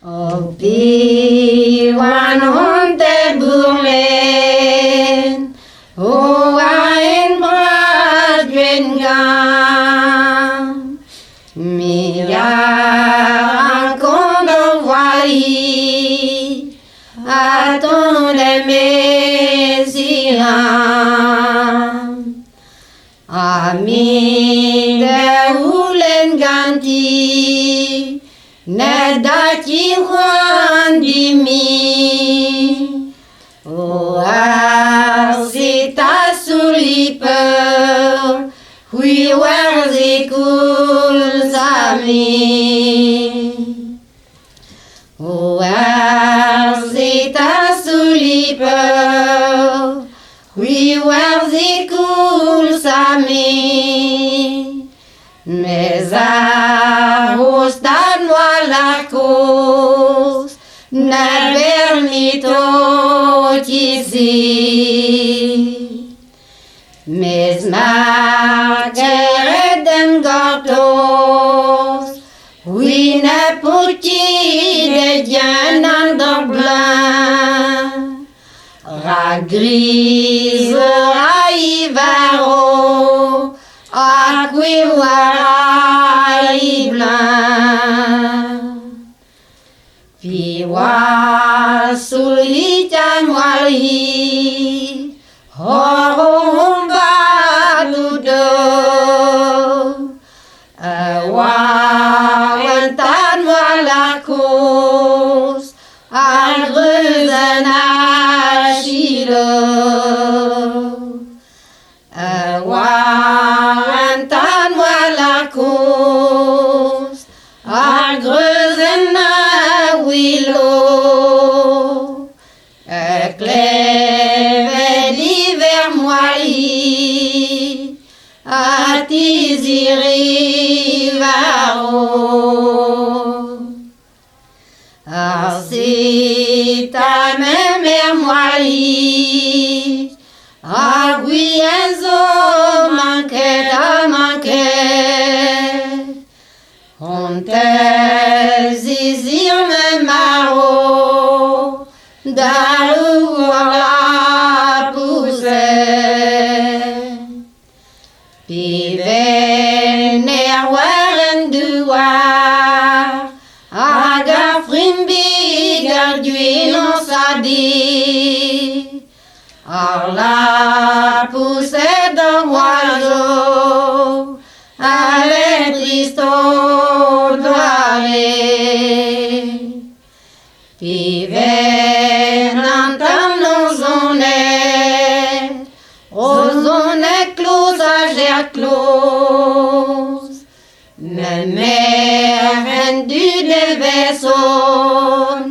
O piwan hon te bourmen, o en bras Gwengamp. Me a rankont o voali, ha ton emeziran. Ha me da c'houlenn ganti ne da ket c'hoant dimmi. O arzh ta soulipeur, c'hwi 'werzhe koulz ha me. O arzh ta soulipeur, c'hwi 'werzhe koulz ha me. Mes ar c'hostad 'noa lakaoz na bermito ket-se. Mes mar keret en gortoz, c'hwi na po ket da yenañ d'ar bleuñv. Rak griz a rai varv ha kouezh a rai bleuñv. Piv a soulita moalhi hor ombadoù A oa un tad moal ar kozh ar greuzenn a selaou. A oa un tad moal ar kozh ar greuzenn a ouelo. Klevet iver moali ha tizhiri varv. Ar se 'ta memer moali ar gwienn zo manket ha manket. Hon zizir me marv daou war la pousset. Piven er war an douar hag ar frimbig ar gwin sadi. Ar lapoused an oazo a vez trist o doare. Piven an tamm zonet, o zonet kloz ha ger kloz. Ma merc'h en dud e vezont,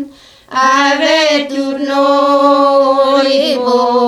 a vez tout no e boz.